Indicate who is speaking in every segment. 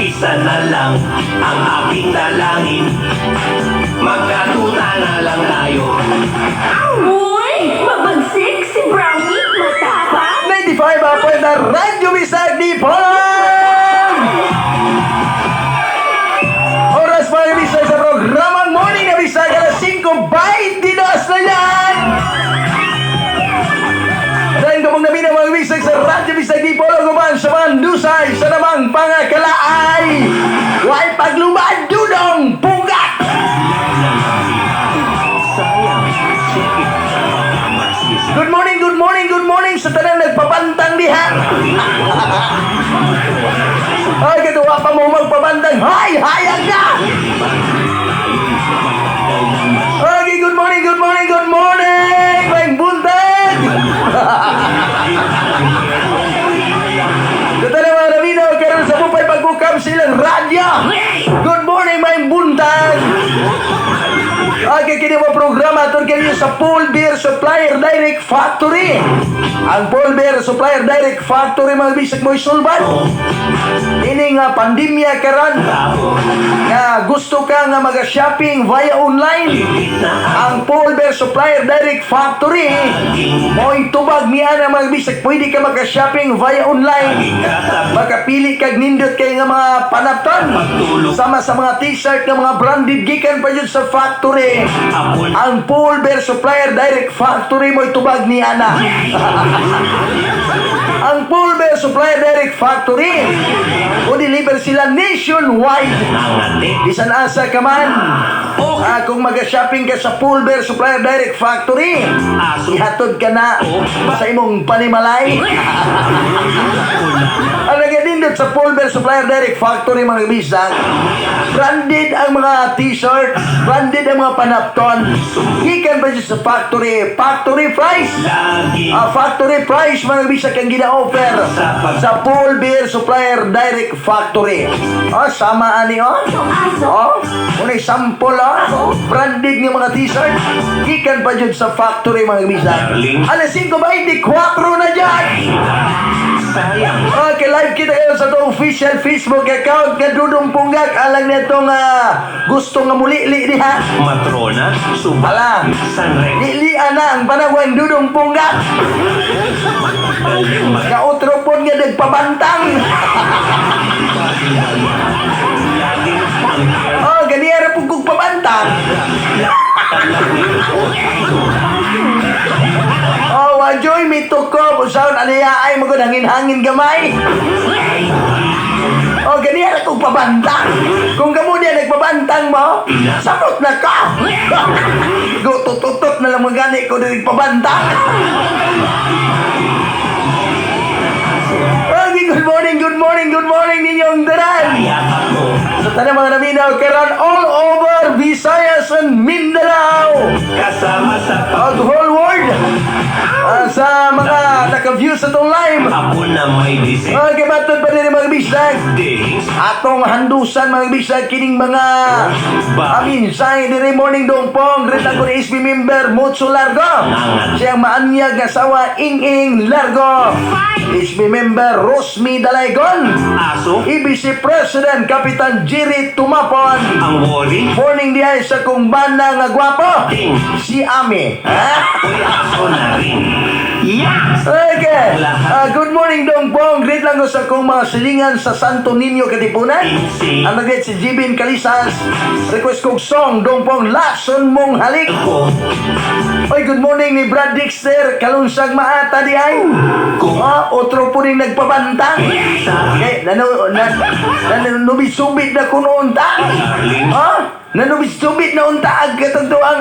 Speaker 1: Isa na lang ang aking dalangin, magkatuta na lang tayo.
Speaker 2: Uy! Mabagsik si Brownie! Matapang!
Speaker 3: 95 point na Radyo Bisag Dipolog! Oras, mga bisag, sa programang Morning na Bisag, alas 5:22 na yan! Dahil kamong namin ang mga bisag sa Radyo Bisag Dipolog uban sa Mandusay sa namang pangakalaay! Way paglubad, Dudong Punggak!
Speaker 1: Sayang, sikip.
Speaker 3: Good morning, good morning, good morning sa tanang nagpabantang diha. Ay, katuwa pa mo magpabantang. Hay, hayag na! Okay, good morning, good morning, good morning! May buntag! Sa tanang mga namino, karon sa bupay pagbukam silang radyo. Good morning, may buntag! Okay, kini mo programa aton kini sa Paul Beer Supplier Direct Factory. Ang Paul Beer Supplier Direct Factory, mga bisag, mo isulban. Ini nga pandemya karon nga gusto ka nga maga-shopping via online. Ang Paul Beer Supplier Direct Factory mo'y tubag niya na, mga bisag, pwede ka maka-shopping via online. Makapili kag nindot kay nga mga panapton. Sama sa mga t-shirt nga mga branded gikan pa yun sa factory. Ang Paul Bear Supplier Direct Factory mo'y tubag ni ana. Ang Paul Bear Supplier Direct Factory o deliver sila nationwide. Bisan asa ka man. Kung mag-shopping ka sa Paul Bear Supplier Direct Factory, ihatod ka na sa imong panimalay. Ang naganindot sa Paul Bear Supplier Direct Factory, mga bisag, branded ang mga t-shirt, branded ang mga panapton. Gikan pa siya sa factory, factory price. Factory price, mga bisag, ang gina-offer sa Paul Beer Supplier Direct Factory. Oh, sama ani oh. Oh, unay sample oh. Branded nga mga t-shirt. Gikan pa jud sa factory, mga bisag. Alas 5:24 na dyan. Okay, live kita ngayon sa itong official Facebook account nga Dudong Punggak alang nitong gusto nga mulili diha.
Speaker 1: Matrona, Suba,
Speaker 3: Ala,
Speaker 1: Sanre,
Speaker 3: lilian na ang panawang Dudong Punggak. Nga otro pod nga nagpabantang. Oh, ganiya ra pud kog pabantang. Oh, wajoy mi tukob usaon aliya ay magud hangin-hangin gamay. Oh, ganiya ra kog pabantang. Kung kamo diya nagpabantang mo, samot na ka. Gutututot na lang magani ko diri pabantang. Okay, good morning, good morning, good morning ninyong tanan. Sa tanang mga naminaw karon all over Visayas and Mindanao.
Speaker 1: Kasama sa
Speaker 3: Ang whole world. Sa mga naka-view sa itong live.
Speaker 1: Ako na may disig.
Speaker 3: Okay, matod pa din mga bisag.
Speaker 1: Dings,
Speaker 3: Atong handusan, mga bisag, kining mga amin sa diri morning dongpong greet ako ni SB member Mutso Largo. Siyang maanyag nga sawa Ing-ing Largo. SB member Rosmi Dalaygon.
Speaker 1: Aso,
Speaker 3: EBC President Kapitan Jerry Tumapon.
Speaker 1: Ang worry,
Speaker 3: Morning diay sa kong bana nga gwapo.
Speaker 1: Ding,
Speaker 3: Si Ami. Ha?
Speaker 1: Uy, aso na rin. Yes!
Speaker 3: Okay. Good morning, Dong Pong. Greet lang ko sa kong mga silingan sa Santo Niño, Katipunan. Ang nag si Jibin Calisas. Request kong song, Dong Pong, Lason Mong Halik.
Speaker 1: Ko,
Speaker 3: Oy, good morning ni Brad Dexter. Kalunsag maata di ay.
Speaker 1: Kung-
Speaker 3: Otro po rin nagpabantang. Okay, nano, na, nanubit-subit na kuno unta. Nanubit-subit na unta ang katagtuang.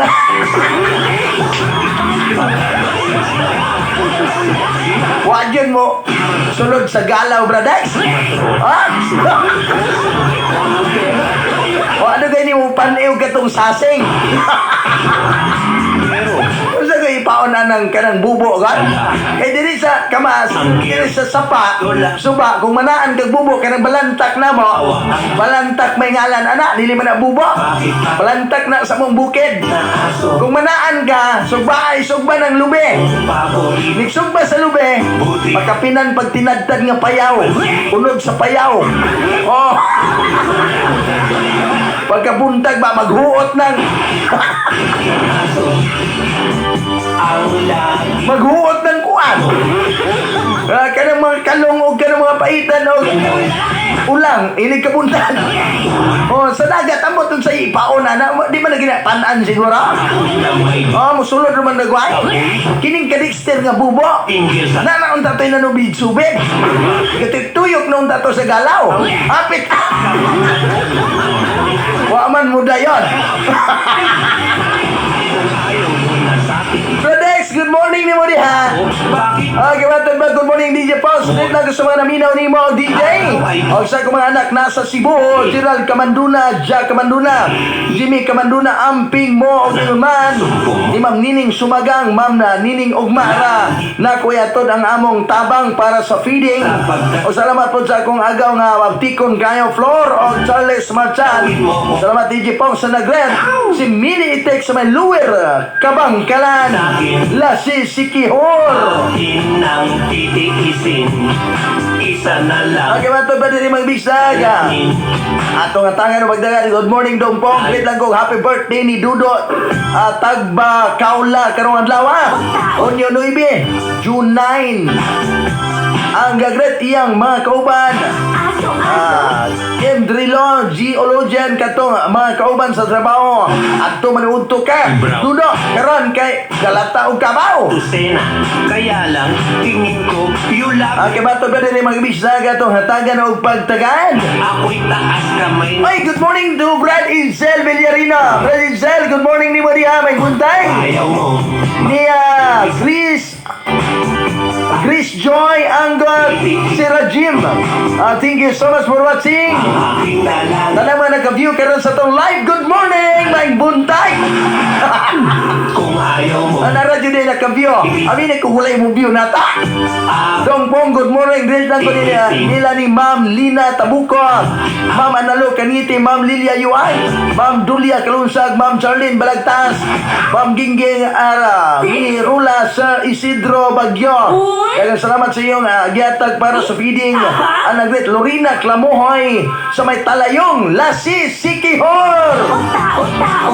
Speaker 3: Wadyon mo sulod sa galaw, Brad Dex. Ha? O ano gani mo paniw katong sasing?
Speaker 1: Pero,
Speaker 3: Unsa ko ipaon anang kanang bubo kan? Kay diri sa kamas, diri sa sapa, suba kung manaan kag bubo kanang balantak na mo. Balantak may ngalan ana, dili man na bubo. Balantak na sa mong bukid.
Speaker 1: Aso,
Speaker 3: Kung manaan ka, sugba ay sugba ng lube.
Speaker 1: Paborito,
Speaker 3: Nigsugba sa lube, makapinan pag tinadtad nga payaw. Unog sa payaw. Oh. Pagkabuntag ba, maghuot ng
Speaker 1: Aso ang lagi
Speaker 3: maghuot ng kuan. Kanang mga kalong o kanang mga paitan o ulang, inig kabuntag. Oh, sa dagat ambot sa ipaon na, di man na ginapanan siguro.
Speaker 1: na may
Speaker 3: Oh, musulod naman nagway. Kining kadixter nga bubo.
Speaker 1: Tinggil sa
Speaker 3: Nana unta to'y nanubid subid. Katuyok na unta to sa galaw. Apit. Wa man mo dayon.
Speaker 1: Ayaw mo na sa akin.
Speaker 3: Rodex, good morning ni mo diha.
Speaker 1: Bakit
Speaker 3: Okay, matod ba? Good morning, DJ Paul. Sunod lang sa mga naminaw ni mo, DJ. O sa akong mga anak, nasa Cebu, Gerald Kamanduna, Jack Kamanduna, Jimmy Kamanduna, Amping mo, og man. Ni Ma'am Nining Sumagang, Ma'am na Nining Ugmara, na kuya tod ang among tabang para sa feeding. O salamat po sa akong agaw nga wagtikon kayo, Flor o Charles Marchan. Salamat, DJ Pong, sa nagret. Si Mini Itek sa may Luwer, Kabangkalan, La Sisikihor.
Speaker 1: Akin ang titiisin? Isa na lang.
Speaker 3: Okay, matod ba din mga bisag? Ato nga tangan ng pagdagan. Good morning, Dong Pong. Great lang kong happy birthday ni Dudo. Tagba Kaula karong adlaw ah. Onyo 9, June 9. Ang gagret iyang mga kauban.
Speaker 2: Aso, aso.
Speaker 3: Kim Drilon, G. Ologian katong mga kauban sa trabaho. Adto manuudto ka. Dudo, karon kay galata og kabaw.
Speaker 1: Tusena. Kaya lang, tingin ko, you love
Speaker 3: Okay, matod ba din mga bisag atong hatagan og pagtagaan?
Speaker 1: Ako'y taas kamay.
Speaker 3: Ay, good morning to Brad Incel Villarino. Brad Incel, good morning ni mo diha, may buntay.
Speaker 1: Ayaw mo.
Speaker 3: Ni Chris Chris Joy Anggot Sira Jim. Thank you so much for watching.
Speaker 1: Aking dalangin.
Speaker 3: Tala mga nagka-view karon sa tong live. Good morning, may buntay.
Speaker 1: Kung ayaw mo.
Speaker 3: Ano radyo din nagka-view? Amin nagkuhulay mo view nata. Dong Pong, good morning. Great lang ko nila, nila ni Ma'am Lina Tabuco, Ma'am Analo Kaniti, Ma'am Lilia UI, Ma'am Dulia Kalunsag, Ma'am Charlene Balagtas, Ma'am Gingging Ara, Mi Rula Sir Isidro Bagyo.
Speaker 2: Uy!
Speaker 3: Daghang salamat sa iyong gihatag para sa feeding. Ang nagret Lorena Clamohoy sa may talayong Lasi Sikihor.
Speaker 2: Tao, tao.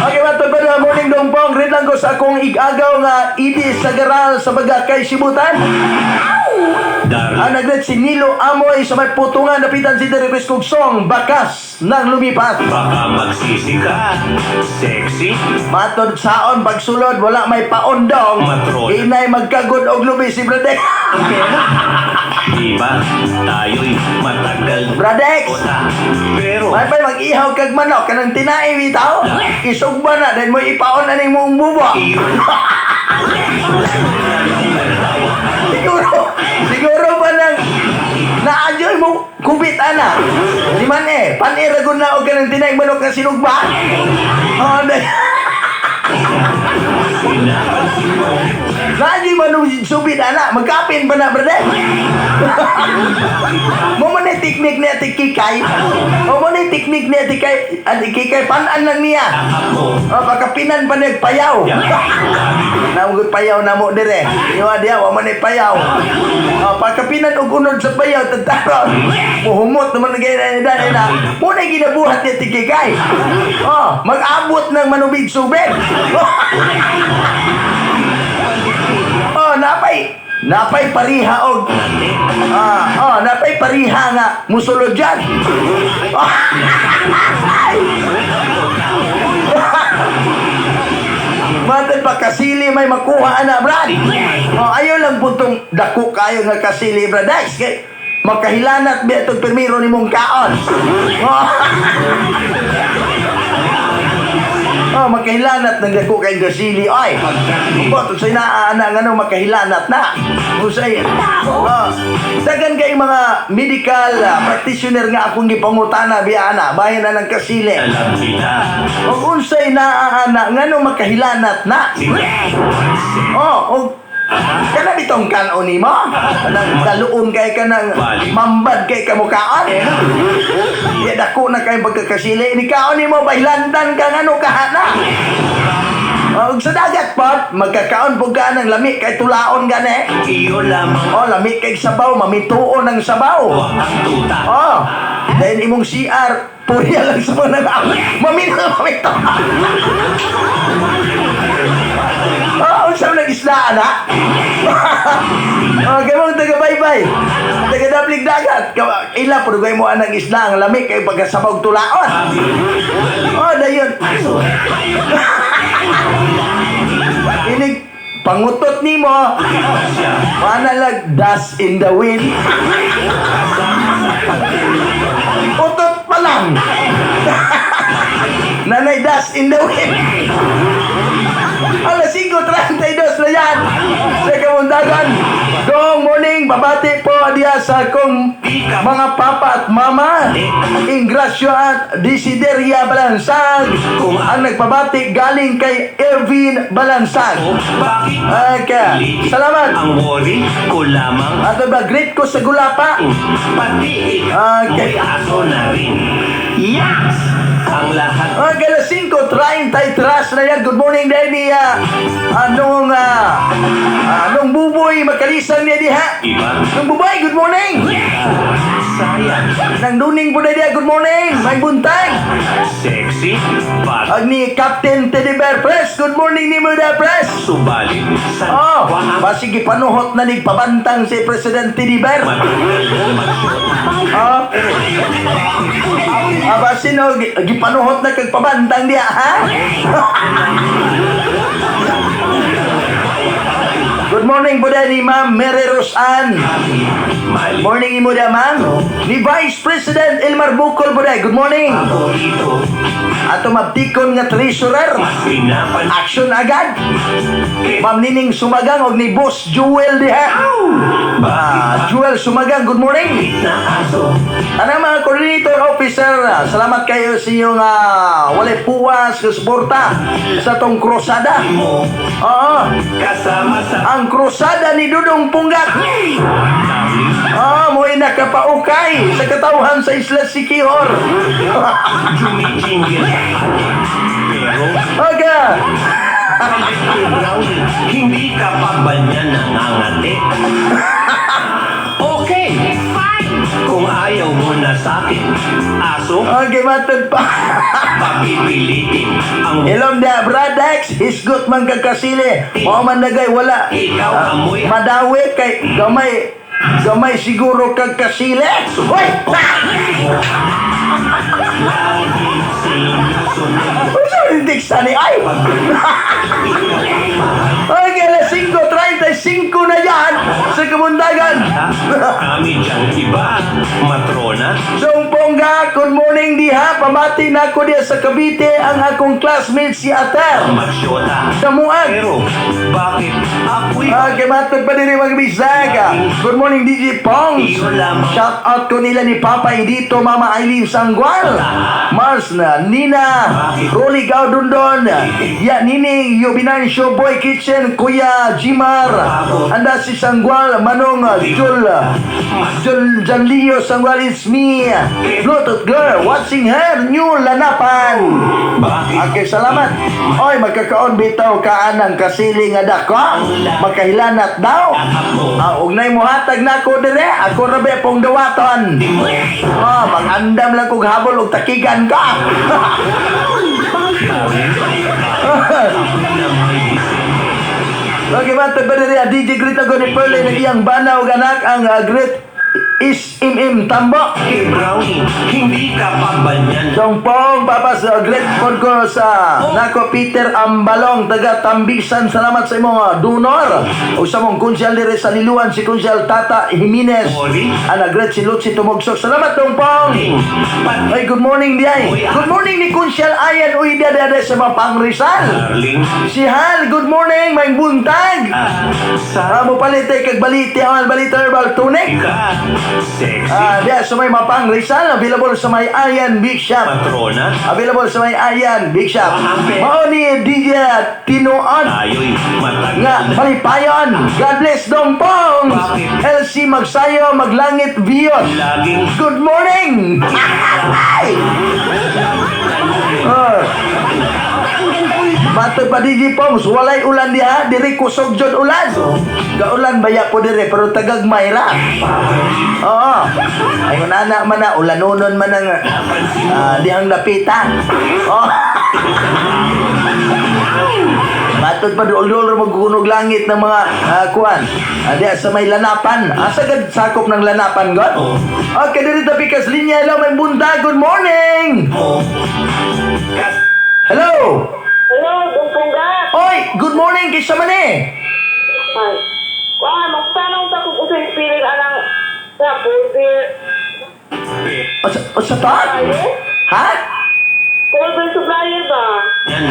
Speaker 3: Okay, matod pa na morning, Dong Pong. Great lang ko sa akong igagaw nga idi sa garal sa Bagakay Sibutan.
Speaker 1: Darling.
Speaker 3: Ang nagret si Nilo Amoy sa may putungan napitan si Derek Kugsong, bakas ng lumipat.
Speaker 1: Baka magsisi ka. Sexy.
Speaker 3: Matod saon pagsulod wala may paondong.
Speaker 1: Matrona.
Speaker 3: Inay magkagod og lubi si Bradex.
Speaker 1: Di ba? Tayo'y matagal.
Speaker 3: Bradex!
Speaker 1: Ota. Pero
Speaker 3: May pa'y mag-ihaw kag manok kanang tinai bitaw. Isugba na then mo ipaon na ning mong bubo. Siguro, siguro pa nang naadyoy mo kubit ana. Di man eh, paniragon na og kanang tinaing manok nga sinugba. Oh,
Speaker 1: Pinapansin mo.
Speaker 3: Lagi man nung subit ana, magkapin pa na brother. Mo man ni teknik ni Ate Kikay. Mo man ni teknik ni Ate Kikay, Ate Kikay panan lang niya.
Speaker 1: Ako.
Speaker 3: Oh, pagkapinan pa nagpayaw. Namugot payaw na mo dire. Iwa diya, wa man ni payaw. Oh, pagkapinan og unod sa payaw, tataron. Muhumot naman na gaya na na. Mo na ginabuhat ni Ate Kikay. Oh, mag-abot ng manubig subig. Oh, napay napay pariha og oh, napay pariha nga musulod dyan. Matay pa kasili may makuha ana, Brad. Oh, ayaw lang po tong dako kayo nga kasili, Brad. Ay, kay makahilanat biya itong pirmiro ni mong kaon. Oh. Oh, makahilanat ng dako kayong kasili. Ay, bot sa inaana nga no, makahilanat na. Usay. Oh, dagan kay mga medical practitioner nga akong gipangutana biya ana, bahin na ng kasili.
Speaker 1: Alam kita.
Speaker 3: Og unsay naaana ngano makahilanat na. Oh, og kana bitong kanon nimo? Kanang daluon kay kanang mambad kay kamukaan. Ya dako na kay pagkakasili ni kaon nimo bahilandan ka ngano kahana. Ug sa dagat pod, magkakaon pud ka ng lami kay tulaon gani.
Speaker 1: Iyo lamang
Speaker 3: Oh, lami kay sabaw, mamituon ang sabaw.
Speaker 1: ang tuta.
Speaker 3: Oh, dahil imong CR, puriya lang sa mga nag. Mamino, mamito. Oh, unsa man nag-isla, ana? Oh, kay mong taga baybay. Taga dablig dagat. Ila pud mo anang isla ang lami kay pagkasabaw tulaon. Oh, dayon. Inig pangutot nimo. Mana lag dust in the wind. Utot pa lang. Nanay dust in the wind. Alas 5:32 na yan. Sa kamundagan. Good morning. Babati po diya sa akong mga papa at mama. Ingracio at Desideria Balansag. Ang nagpabati galing kay Ervin Balansag.
Speaker 1: Bakit?
Speaker 3: Okay. Salamat.
Speaker 1: Ang worry ko lamang
Speaker 3: Ato ba, greet ko sa gulapa.
Speaker 1: pati ikaw
Speaker 3: Okay.
Speaker 1: mo'y aso na rin. Yes! Ang lahat
Speaker 3: Okay, alas 5:33 na yan. Good morning, Danny. Anong buboy makalisan niya diha?
Speaker 1: Iba.
Speaker 3: Nung buboy, good morning.
Speaker 1: Sayang.
Speaker 3: Nang duning po na diha, good morning. May buntag.
Speaker 1: Sexy. But
Speaker 3: Ag ni Captain Teddy Bear Press, good morning ni Muda Press.
Speaker 1: Subalit sa
Speaker 3: Oh,
Speaker 1: ang
Speaker 3: basig gipanuhot na ni pabantang si President Teddy Bear.
Speaker 1: matagal mag-shoot.
Speaker 3: Oh. Aba sino gipanuhot na kag pabantang diha, ha? Good morning po ni Ma'am Mary Rosan.
Speaker 1: Mali
Speaker 3: Morning imo da, ma'am. Ni Vice President Elmar Bukol po. Good morning.
Speaker 1: Paborito.
Speaker 3: Ato mabtikon nga treasurer.
Speaker 1: Mas pinapan
Speaker 3: Action agad. Ma'am Nining Sumagang og ni Boss Jewel diha. Ah, Jewel Sumagang, good morning.
Speaker 1: Na aso.
Speaker 3: Tanang mga coordinator officer, salamat kayo sa inyong walay puwas nga suporta sa tong krusada.
Speaker 1: Mo
Speaker 3: Oo,
Speaker 1: kasama sa
Speaker 3: ang krusada ni Dudong Punggat. Ah, mo'y nakapaukay sa katawhan sa Isla Siquijor.
Speaker 1: Jumijingle pero
Speaker 3: Okay.
Speaker 1: Brownie, hindi ka pa ba niya nangangati? Okay, fine. Kung ayaw mo na sa akin, aso,
Speaker 3: Okay, matod pa.
Speaker 1: papipilitin ang
Speaker 3: Ilom da, Bradax, hisgot man kagkasili. Mao man nagay wala.
Speaker 1: Ikaw, amoy.
Speaker 3: Madawi kay gamay gamay siguro kag kasili. Hoy!
Speaker 1: Laging sinusunod.
Speaker 3: Unsa man yung ni ay? Okay, alas 5:35 na yan sa kamundagan.
Speaker 1: Kami diyang iba, matrona.
Speaker 3: Sungpongga, good morning diha. Pamati na ako diha sa Cavite ang akong classmate si Ater.
Speaker 1: Magsyota.
Speaker 3: Sa Muag.
Speaker 1: Pero, bakit ako'y
Speaker 3: Okay, matod pa din mga bisaya. Good morning, DJ Pongs. Shout out ko nila ni Papa Edito, Mama Eileen Sanggual, Mars na, Nina, Rolly Gaudundon, Ya Nining, Yubinancio Boy Kitchen, Kuya Jimar, Anda si Sanggual, Manong Jul, Jul Janlio Sanggual, it's me, Bluetooth Girl, watching her new lanapan.
Speaker 1: Bakit?
Speaker 3: Okay, salamat. Oy, magkakaon bitaw kaan ang kasili nga dako. Magkahilanat daw. Ah, ugnay mo hatag na ako dire. Ako ra ba pong dawaton. Oh, mag-andam lang kog habol og takigan ka.
Speaker 1: Na may
Speaker 3: Okay, matag ba dire DJ Great ako ni Pearly ng iyang banaw ganak ang Great SMM Tambo.
Speaker 1: Kay Brownie, hindi ka pa ba niyan?
Speaker 3: Dongpong papas great pod ko sa nako Peter Ambalong taga Tambisan, salamat sa imong donor ug sa mong konsyal dire sa Liluan, si Konsyal Tata Jimenez. Ana great si Lucy Tumugsok, salamat Dongpong.
Speaker 1: Pati
Speaker 3: Ay, good morning diay. Good morning ni Konsyal Ayan Uida dere sa Mapang Rizal.
Speaker 1: Darling,
Speaker 3: Si Hal, good morning, may buntag.
Speaker 1: Sa
Speaker 3: Mo palit ay kag balite ang balita herbal tunic.
Speaker 1: Ka sexy.
Speaker 3: Ah, diya sa may Mapang Rizal, available sa may Ayan Big Shop.
Speaker 1: Patrona,
Speaker 3: Available sa may Ayan Big Shop. Mao ni DJ Tinuon
Speaker 1: tayo'y matagal
Speaker 3: nga
Speaker 1: na.
Speaker 3: malipayon. God bless Dong Pong. LC Magsayo Maglangit Vios.
Speaker 1: Laging
Speaker 3: Good morning. Ay! Oh. Matod pa DJ Pongs, walay ulan diha, diri kusog jud ulan. Gaulan baya po dire pero tagagmay ra. Oo. Ay nana man na ulanunon man ang dihang dapita. Oh. Matod pa dul-dul ra magkunog langit ng mga kuan. Diha sa may lanapan. Asa gad sakop ng lanapan god? Okay, diri ta pikas linya. Hello, may buntag. Good morning.
Speaker 1: Mo Kas
Speaker 3: Hello.
Speaker 2: Hello, Dungpungga.
Speaker 3: Oy, good morning kinsa man eh.
Speaker 2: Ay. Kuan, magtanong ta kung unsay feeling anang sa Pulver
Speaker 3: Usa ta?
Speaker 2: supplier?
Speaker 3: Ha?
Speaker 2: Pulver supplier ba?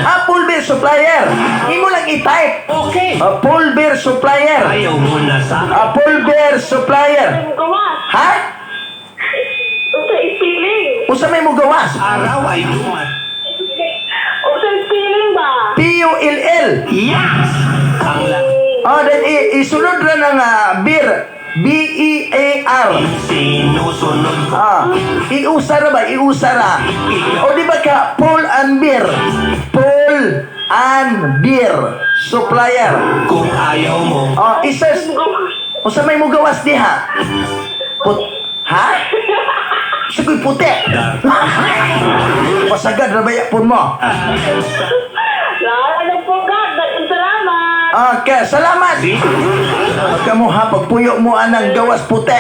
Speaker 3: Ah, Pulver supplier. Imo lang i-type.
Speaker 1: Okay.
Speaker 3: Pulver supplier.
Speaker 1: Ayaw mo na sa
Speaker 3: Pulver supplier.
Speaker 2: Ay, gawas.
Speaker 3: Ha?
Speaker 2: Unsay feeling?
Speaker 3: Usa may mugawas.
Speaker 1: Araw ay dumat.
Speaker 2: Unsay feeling ba?
Speaker 3: P-U-L-L.
Speaker 1: Yes! Ang lahat
Speaker 3: Oh, then isunod ra ng beer. B-E-A-R.
Speaker 1: sinusunod ko.
Speaker 3: Ah, iusa ra ba? Iusa ra. O di ba ka Paul and Beer? Paul and Beer supplier.
Speaker 1: Kung ayaw mo,
Speaker 3: Oh, isa usa may mugawas diha. Put ha? Sikoy puti. Pasagad ra ba yapon mo?
Speaker 2: Lala Dungpungga, daghang salamat.
Speaker 3: Okay, salamat.
Speaker 1: Si
Speaker 3: Kamo ha, pagpuyo mo anang gawas puti.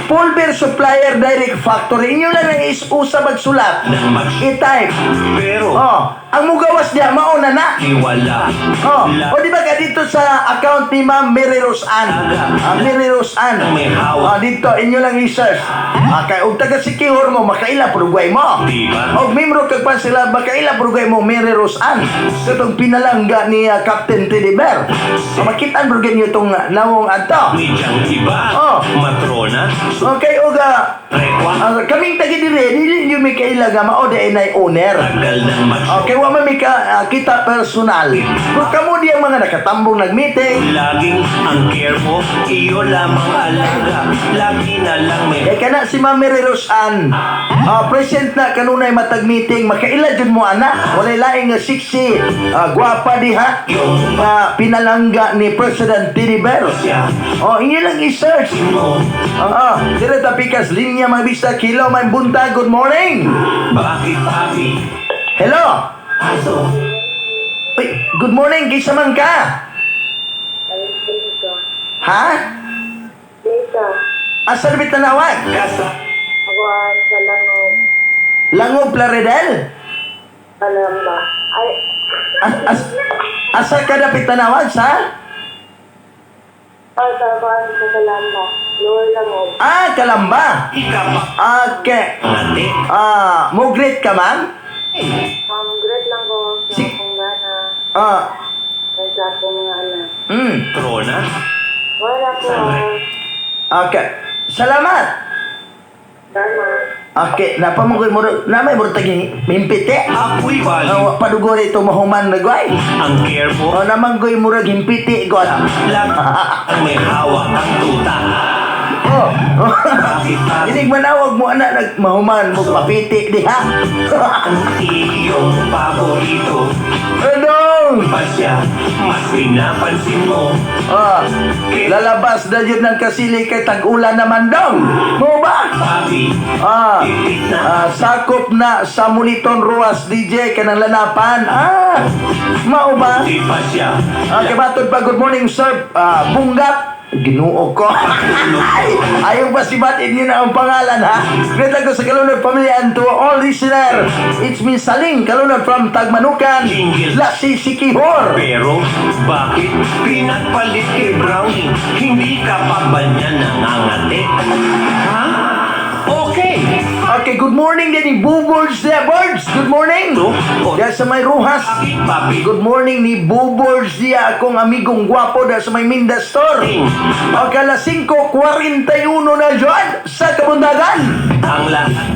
Speaker 3: Pulver Supplier Direct Factory. Inyo lang ang isusa magsulat.
Speaker 1: Nang mag
Speaker 3: I-type.
Speaker 1: Pero
Speaker 3: Oh, ang mugawas niya, mauna na.
Speaker 1: Iwala.
Speaker 3: Oh, o di ba ka dito sa account ni Ma'am Mary Rose Ann? Mary Rose Ann.
Speaker 1: May hawak.
Speaker 3: Oh, dito inyo lang i-search. Kay og taga Sikihor mo makaila Purugway mo.
Speaker 1: Di ba?
Speaker 3: Og membro kag pan sila makaila Purugway mo Mary Rose Ann. Katong pinalangga ni Captain Teddy Bear. So, makitaan bro niyo itong nawong adto.
Speaker 1: Medyang iba.
Speaker 3: Oh.
Speaker 1: Matrona.
Speaker 3: Okay, og
Speaker 1: Rekwa.
Speaker 3: kaming taga dire dili niyo may kaila nga mao di ay owner.
Speaker 1: Tagal ng mag
Speaker 3: Okay, wa man may ka, kita personal. Kung kamo di ang mga nakatambong nag-meeting,
Speaker 1: Laging ang care mo, iyo lamang alaga. Lagi na lang may
Speaker 3: kay kana si Ma'am Mary Rose Ann. Present na kanunay matag meeting, makaila jud mo ana. Walay laing nga sexy, gwapa diha
Speaker 1: iyong
Speaker 3: nga pinalangga ni President Teddy Bear.
Speaker 1: siya
Speaker 3: Oh, inyo lang i-search.
Speaker 1: mo.
Speaker 3: Oo, dire ta pikas linya mga bisita kilo may buntag. Good morning.
Speaker 1: Bakit papi?
Speaker 3: Hello.
Speaker 1: Aso.
Speaker 3: Uy, good morning, kinsa man ka? Ha?
Speaker 2: Lisa,
Speaker 3: Asa na tanawag?
Speaker 1: Kasa.
Speaker 2: aguan sa Langog,
Speaker 3: Langog Plaridel?
Speaker 2: Kalamba. Ay,
Speaker 3: As, asa ka dapit tanawag sa?
Speaker 2: ah, sa aguan sa Kalamba. Lower Langog.
Speaker 3: Ah, Kalamba.
Speaker 1: Ikaw
Speaker 3: Okay.
Speaker 1: Ate.
Speaker 3: Ah, mo greet ka, ma'am?
Speaker 2: Great lang ko sa akong gana. Kay sa akong mga anak.
Speaker 1: Matrona.
Speaker 2: Wala ko.
Speaker 3: Okay. Salamat.
Speaker 2: Salamat.
Speaker 3: Okay, napamugoy mo na may murag taging mimpite.
Speaker 1: Ako'y bali.
Speaker 3: Padugo rito mahuman na goy.
Speaker 1: Ang care mo.
Speaker 3: Oh, namanggoy murag himpiti god.
Speaker 1: Lagi ang may hawak ang tuta.
Speaker 3: Oh.
Speaker 1: Bakit papi?
Speaker 3: Inig manawag mo anak nag mahuman mo papiti diha.
Speaker 1: Ang iyong paborito.
Speaker 3: Anong?
Speaker 1: Pa siya, mas pinapansin mo.
Speaker 3: Ah, lalabas na yun ng kasili kay tag-ulan naman dong. Mo ba?
Speaker 1: Papi, ipit na
Speaker 3: Sakop na sa Muliton Ruas DJ kanang lanapan. Ah, mao ba?
Speaker 1: Di pa siya.
Speaker 3: Okay, batod pa. Good morning, sir. Bunggat. Ginoo ko. Ay, ayaw ba si Batin yun ang pangalan, ha? Great ko sa Kalunod Pamilya and to all listener. It's me, Saling, Kalunod from Tagmanukan, Lasi Sikihor.
Speaker 1: Pero, bakit pinagpalit kay Brownie? Hindi ka pa ba niya nangangati? Ha? Okay.
Speaker 3: Okay, good morning din ni Boo Birds there, Birds. Good morning. Diyan sa may Ruhas.
Speaker 1: Bakit papi?
Speaker 3: Good morning ni Boo Birds diya akong amigong gwapo dahil sa may Minda Store. Okay, alas 5:41 na dyan sa Kabundagan.
Speaker 1: Ang lahat.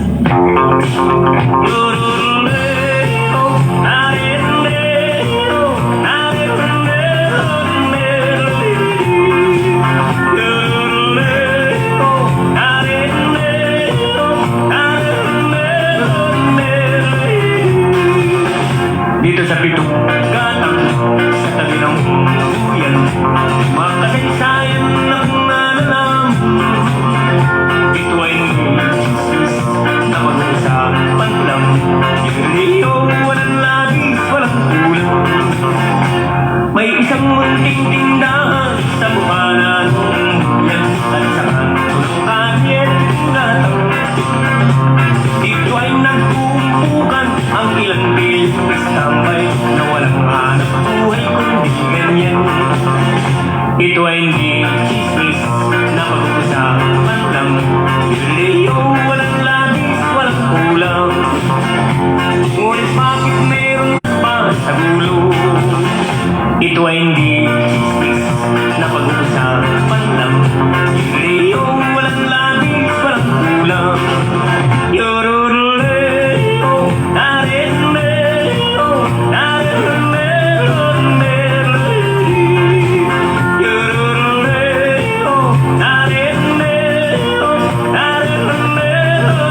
Speaker 1: Ilang bilyong istambay na walang hanap buhay kundi ganyan. Ito ay hindi chismis na pag-uusapan lang. Leo, walang labis, walang kulang. Ngunit bakit meron pa sa gulo? Ito ay hindi chismis na pag-uusapan lang. Leo, walang labis, walang kulang. Yororoleo, nareleo, nareleo, yororoleo, nareleo, nareleo.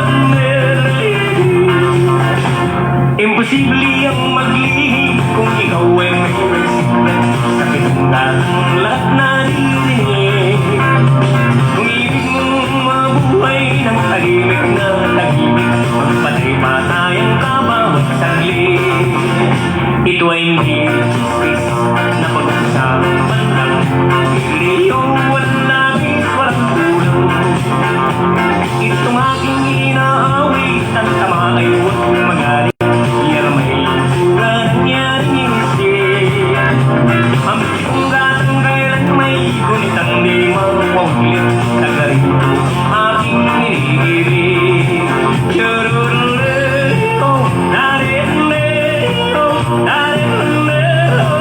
Speaker 1: Imposible ang maglihim kung ikaw ay may secret sa pitong gatong lahat naririnig. Kung ibig mong mabuhay ng tahimik na tahimik, magpatay-patayan ka bawat saglit. Ito ay hindi chismis na pag-usapan lang. Leo, walang labis, walang kulang. Itong aking inaawit, ang tama ay huwag magalit. Yan may nangyari isip. Ang pitong gatang kailan may gunitang di mawawlit. Taga rito ang aking iniibig. Yororoleo, nareleo, nareleo, nareleo.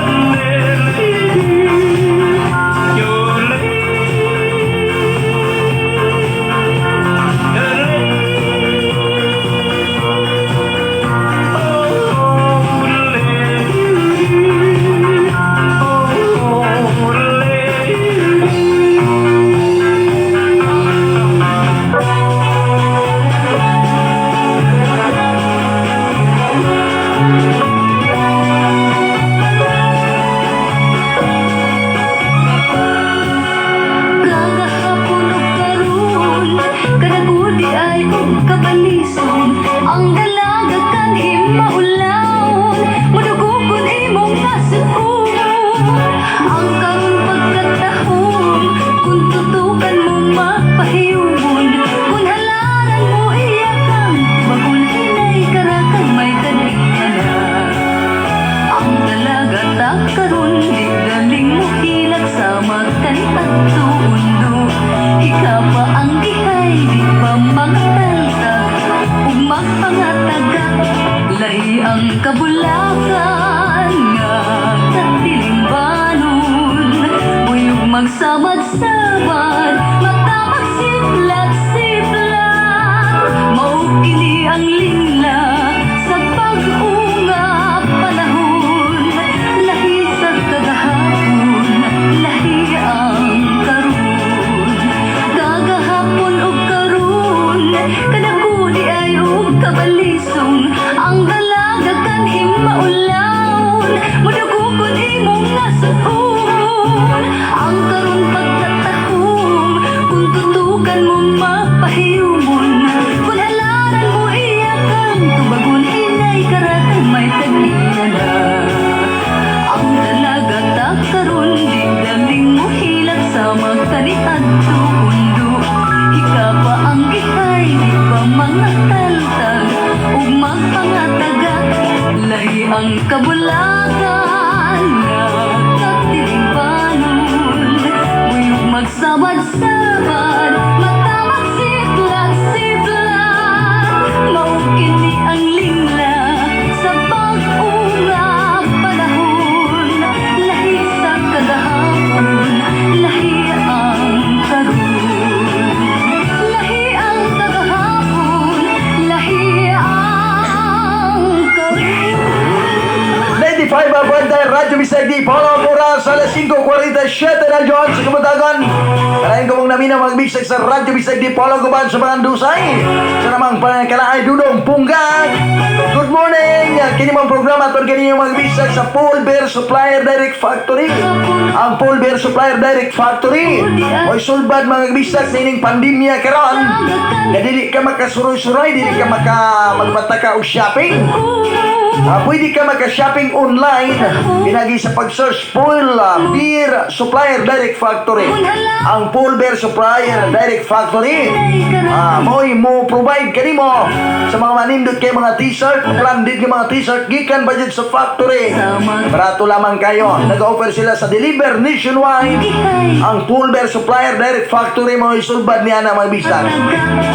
Speaker 4: Kagahapon ug karon, kanagudi ay ug kabalisong. Ang dalaga kang himaulawon, madugukon imong nasuon. Ang karon pagkatahom, kung tutukan mo mapahiyumon. Kung halaran mo iya kang bagon, hinay karakang may tag-iya na. Ang dalaga ta karon di daling mo hilak sa magkaniadto undo. Hikapa ang gihay, di pa magtaltag ug magpangatagak. Lahi ang kabulakan nga katilimbanon. Buyog magsabad-sabad, mata magsiplat-siplat. Mao kini ang lingla sa pag-ungap panahon. Lahi sa kagahapon, lahi ang karon. Kagahapon ug karon, kanagudi ay ug kabalisong. Ang dalaga kan himaulawon, madugukon imong nasuon. Ang karon pagkatahom, kung tutukan mo mapahiyumon. Kung halaran mo iya kang tubagon, hinay karatang may tag-iya na. Ang dalaga ta karon di daling mo hilak sa magkaniadto undo. Hikapa ang gihay, di pa mga taltag ug magpangatagak. Lahi ang kabulakan nga katilimbanon. Buyog magsabad-sabad, mata magsiplat-siplat. Mao kini ang lingla sa pag-ungap panahon. Lahi sa kagahapon, lahi ang karon. Lahi ang kagahapon, lahi ang karon.
Speaker 3: 95.1 Radyo Bisay Dipolog, oras alas 5:47 na dyan sa kabuntagon. Kalahin ko mong namina magbisag sa Radyo Bisay Dipolog uban sa mga dusay. Sa namang pangkalaay Dudong Punggan. Good morning! Kini mong programa aton kini yung magbisag sa Paul Bear Supplier Direct Factory. Ang Paul Bear Supplier Direct Factory. Mo'y sulbad mga bisag nining pandemya karon. Na dili ka makasuroy-suroy, dili ka maka magbataka og shopping. Pwede ka maka-shopping online pinagi sa pag-search Pool Beer Supplier Direct Factory. Ang Pool Beer Supplier Direct Factory, mo'y mo provide kanimo sa mga manindot kay mga t-shirt, branded nga mga t-shirt gikan ba sa factory. Barato lamang kayo. Nag-offer sila sa deliver nationwide. Ang Pool Beer Supplier Direct Factory mo isulbad niya na mga bisag.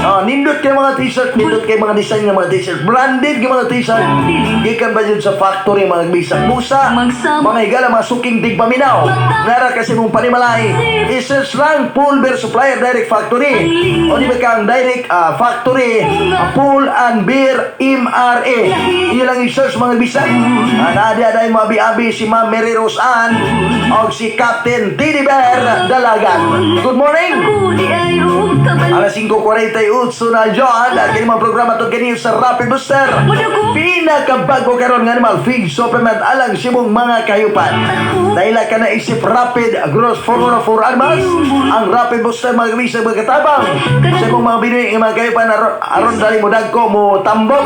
Speaker 3: Oh, nindot kay mga t-shirt, nindot kay mga design nga mga t-shirt, branded nga mga t-shirt. Gikan ba sa factory, mga bisag. Busa, mga higala, mga suking tigpaminaw. Nara kasi mong panimalay. I-search lang Pool Beer Supplier Direct Factory. O di ba kang Direct Factory, Pool and Beer MRA. Iyo lang i-search, mga bisag. Naadi aday mga abi-abi si Ma'am Mary Rose Ann o si Captain Teddy Bear Dalagan. Good morning!
Speaker 4: Ako di ay og kabalo.
Speaker 3: Alas 5:48 na dyan. At kini mga programa ito kini sa Rapid Booster. Pinakabago karon nga animal feed supplement alang sa imong mga kahayupan. Dahil ka na isip Rapid Growth Formula for Animals, ang Rapid Booster, mga kabisag, mga katabang sa imong mga binuhi nga mga kahayupan aron dali mo dagko, mo tambok,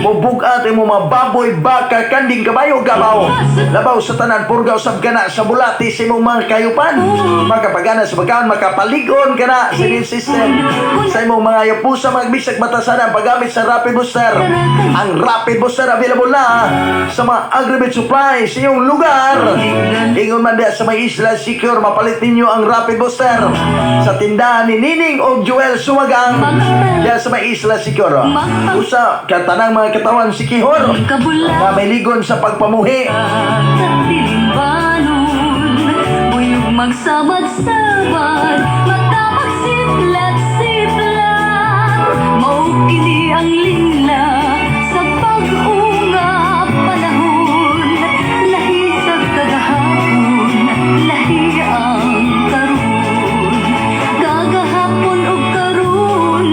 Speaker 3: mo bugat imong mga baboy, baka, kanding, kabayo, gabaw. Labaw sa tanan, purga usab ka na sa bulati sa imong mga kahayupan. Makapagana sa pagkaon, makapaligon ka na sa immune system sa imong mga hayop. Sa mga bisag, batasan ang paggamit sa Rapid Booster. Ang Rapid Booster available na sa mga agrivet supply sa iyong lugar. Ingon man diya sa may Isla Secure, mapalit ninyo ang Rapid Booster sa tindahan ni Nining o Joel Sumagang diya sa may Isla Secure. Usa katanang mga katawan si Kihor
Speaker 4: Kabula
Speaker 3: na may ligon sa pagpamuhi.
Speaker 4: Sa tilimbanon, buyog magsamad-samad, matabag siplat-siplat. Mao kini ang lingla sa bag-o nga panahon. Lahi sa kagahapon, lahi ang karon. Kagahapon ug karon,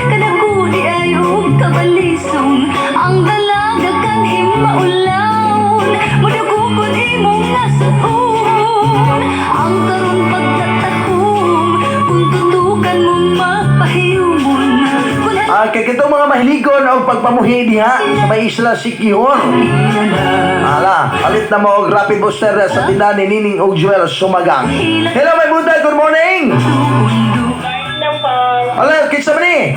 Speaker 4: kanako di ay og kabalisong. Ang dalaga kanhing maulawon, mudagukon imong nasuon. Ang karon pagtatahom, kung tutukan mo mapahiyumon. Kung
Speaker 3: Kay kitong mga mahiligon og pagpamuhi diha sa may Isla Sikihor. Ala, palit na mo og Rapid Booster sa tindahan ni Nining og Joel Sumagang. Hello, may buntag, good morning.
Speaker 2: Morning po.
Speaker 3: Hello, kinsa man ni?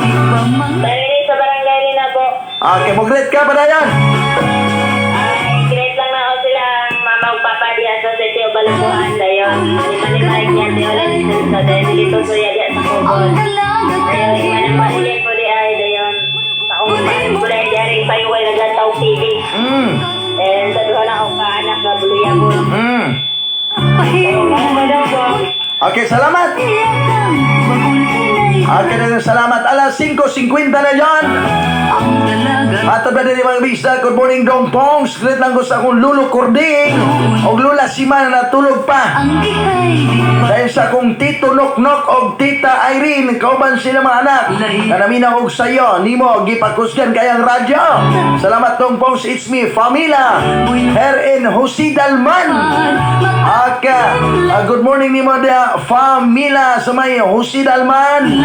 Speaker 2: Dahil sa barangay nila po.
Speaker 3: Okay, mo-greet ka padayon.
Speaker 2: Ay, greet lang na ako sila ang mama ug papa diya sa City of Balapuan dayon. Ani niya di wala sa dahil dito suya diya sa Kubol.
Speaker 4: Ang dalaga
Speaker 2: Dayon,
Speaker 4: kanhing
Speaker 2: manang maligay po di ay dayon. Sa akong kulay diya payuway naglantaw TV. And sa duha lang ako ka anak nga buluyabon.
Speaker 4: Pahiyumon.
Speaker 3: Okay, salamat.
Speaker 4: Iyakang bagul hinay.
Speaker 3: Okay, daghang salamat. Alas 5:50 na dyan.
Speaker 4: Ang dalaga
Speaker 3: Ato ba din mga bisita, good morning, Dong Pongs. Greet lang ko sa akong lulo Kording o Lula Sima na natulog pa.
Speaker 4: Ang gihay di pa
Speaker 3: Dahil sa akong Tito Noknok og Tita Irene, kauban sila mga anak. Na naminaw og sayo, nimo gipakusgan kayang radyo. Salamat, Dong Pongs, it's me, Famila. Here in Jose Dalman. Aka, good morning nimo dia, Famila sa may Jose Dalman.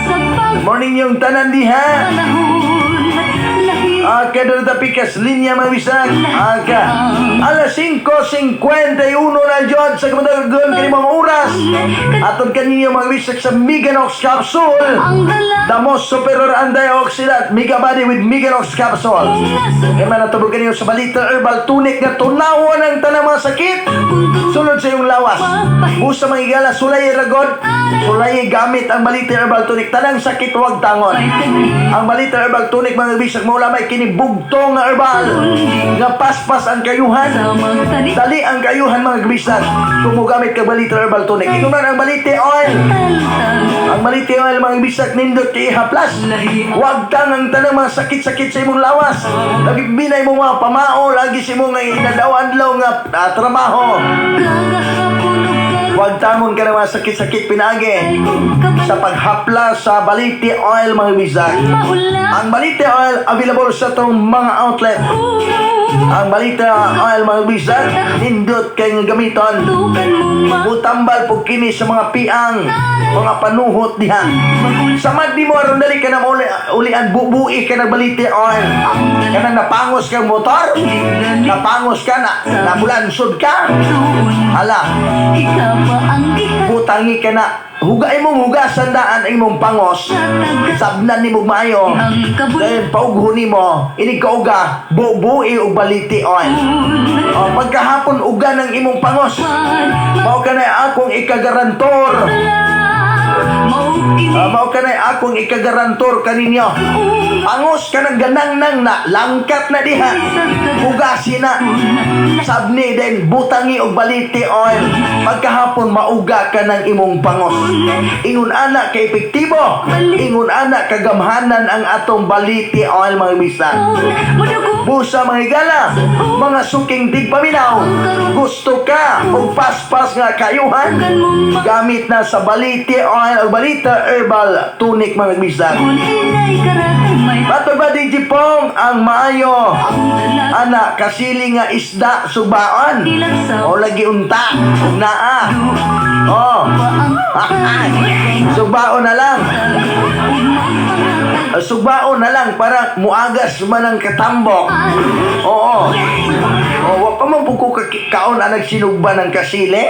Speaker 4: Sa
Speaker 3: Good morning yung tanan diha.
Speaker 4: pagpanahon lahi
Speaker 3: Aka, doon ta pikas linya, mga bisag. Aka, alas 5:51 na dyan sa kamatagon kini mga oras. Aton kaninyo, mga bisag, sa Meganox Capsule.
Speaker 4: Ang dalaga
Speaker 3: The most superior antioxidant, Mega Body with Meganox Capsule. Kaya man natubog kaninyo sa Balita Herbal Tonic nga tunawon ang tanang mga sakit. Sulod sa iyong lawas. Busa, mga higala, sulay ragod. Sulay gamit ang Balita Herbal Tonic. Tanang sakit wag tangon. Ang Balita Herbal Tonic, mga bisag, maula may kinibugtong nga herbal. Nga paspas ang kayuhan. Dali ang kayuhan, mga kabisag, kung mogamit ka Balita Herbal Tonic. Ito man ang Balite Oil. Ang Balite Oil, mga bisag, nindot kay haplas. Wag tang ang tanang mga sakit-sakit sa imong lawas. Lagi binay mo mga pamao, lagi sa imong inadaw-adlaw nga trabaho. Wag tangon ka ng mga sakit-sakit pinagi sa paghapla sa Balite Oil, mga bisag. Ang Balite Oil available sa itong mga outlet. Ang Balita Oil, mga bisag, nindot kay nga gamiton.
Speaker 4: Tukan mo ma
Speaker 3: Mutambal po kini sa mga piang, mga panuhot diha. Samad di mo aron dali ka na uli, ulian bubui ka ng Balite Oil. Kanang napangos kang motor, napangos ka na, nabulansod ka. Hala,
Speaker 4: Ikaw pa ang gihat
Speaker 3: butangi ka na. Hugay mong hugasan daan ang imong pangos. Sabnan ni mo maayo.
Speaker 4: Ang kabul
Speaker 3: Dahil paughon nimo, inig kauga, bubui og Balite Oil. O, pagkahapon uga ng imong pangos. Mao ka na akong ikagarantor. Ah, mao ka na akong ikagarantor kaninyo. Pangos ka ng ganang nang na, langkat na diha. Hugasi na. Sabni din, butangi og Balite Oil. Pagkahapon mauga ka ng imong pangos. Ingon ana ka epektibo. Ingon ana kagamhanan ang atong Balite Oil, mga misa. Busa, mga higala, mga suking tigpaminaw, gusto ka og paspas nga kayuhan, gamit na sa Balite Oil o Balita Herbal Tonic, mga misa. Bato ba di Pong ang maayo? Ana, kasili nga isda subaan. O lagi unta, ug naa. Oh. Subaon na lang. Subaon na lang para muagas man ang katambok. Oo. Oh, wa pa man po ko kaon ang nagsinugba ng kasili.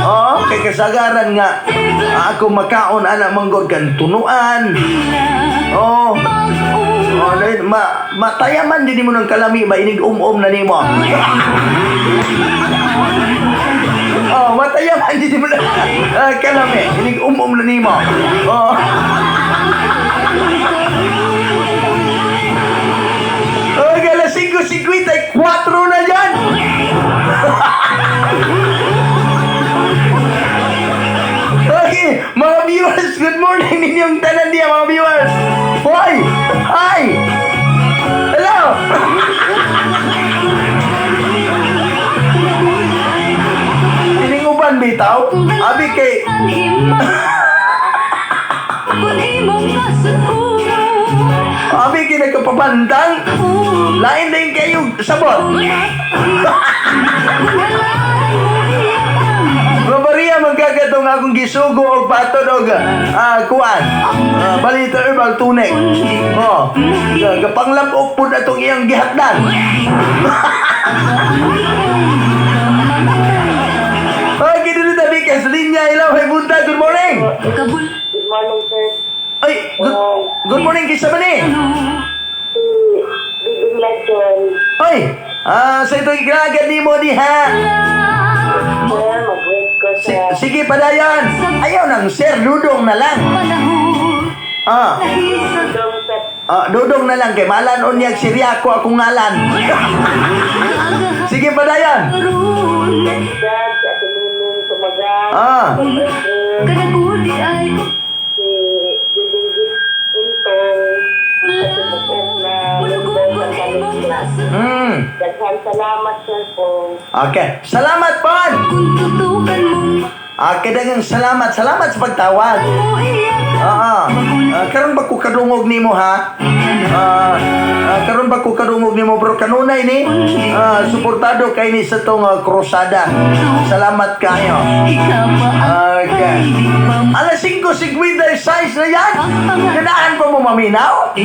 Speaker 3: Oo, kay kasagaran nga ako makaon ana manggod kan tunuan. Oo. Oh, dahil ma matayaman din mo ng kalami ba inig um-um na nimo. Oh, matayaman din mo ng kalami inig um-um na nimo. Oh. Okay, alas 5:54 na dyan. Okay, mga viewers, good morning ninyong tanan diya, mga viewers. Hoy! Hi! Hello! Tininguban bitaw? Abi kay abi kay nagkapabantang. Lain din kayo sabot. Mabaria magkagatong akong gisugo og patod og kuan. Balita Herbal Tunic. Oh, gapanglabok pud atong iyang gihatdan. Okay, dito tabi kay sa linya. Hello, hey Bunta, good morning.
Speaker 2: Good morning, sir.
Speaker 3: Ay, good morning kisa man eh.
Speaker 2: Si Bibing Lechon.
Speaker 3: Ay, sa itong ikinagad nimo diha.
Speaker 2: Sir, mag-wait ko sa
Speaker 3: Sige padayon. Ayaw nang sir, dudong na lang.
Speaker 2: Dong sa
Speaker 3: Dudong na lang kay malan unyag Siriako akong ngalan. Sige padayon.
Speaker 2: Dad, si Ate Nining Tumagang. Si Bibing Intong. Sa Tibukok na Lindol sa Malaysia. Daghan salamat, sir, po.
Speaker 3: Okay. Salamat, Pon. Okay, daghang salamat. Salamat sa pagtawag. Oo. Karon ba ko kadungog nimo ha? Karon ba ko kadungog nimo bro kanunay ni? Suportado kay ni sa tong krusada. Salamat kayo. Okay. Alas 5:56 na yan. Ganahan pa mo maminaw?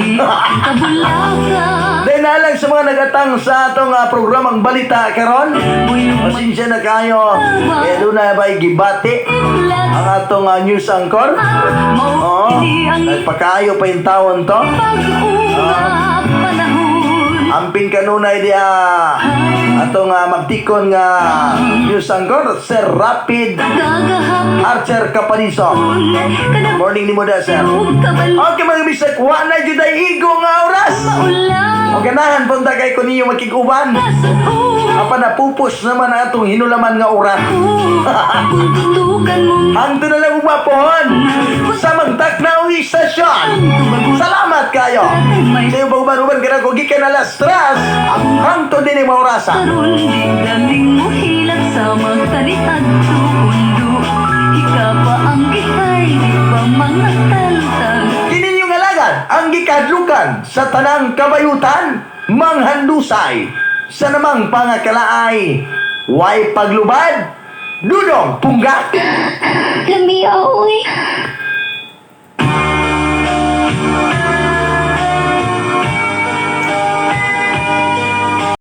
Speaker 3: Dahil na lang sa mga nagatang sa atong programang balita karon. Pasensya na kayo. Eh, doon na ba gibati ang atong news anchor? Oo. Nagpakayo pa yung taon to. Amping kanunay diya atong magtikon nga news anchor, Sir Rapid Archer Capaniso. Morning ni mo da, sir. Okay, mga bisag, wa na jud ay igo nga oras. O ganahan punta kay ko ninyo makiguban. Apa napupos naman ang atong hinulaman nga oras. Hangto na lang umapohon sa magtaknaw istasyon. Salamat kayo. Sa iyong pag-uban-uban ka na kung gikan alas 3. Hangto din ang maurasa.
Speaker 4: Karon di galing mo hilak sa magtalian tuundo. Ika pa ang gihay, di pa mga taltag.
Speaker 3: Kini yung alagad, ang gikadlukan sa tanang kabayutan. Manghandusay sa namang pangakalaay. Way paglubad, Dudong Punggak.
Speaker 5: Lami oy.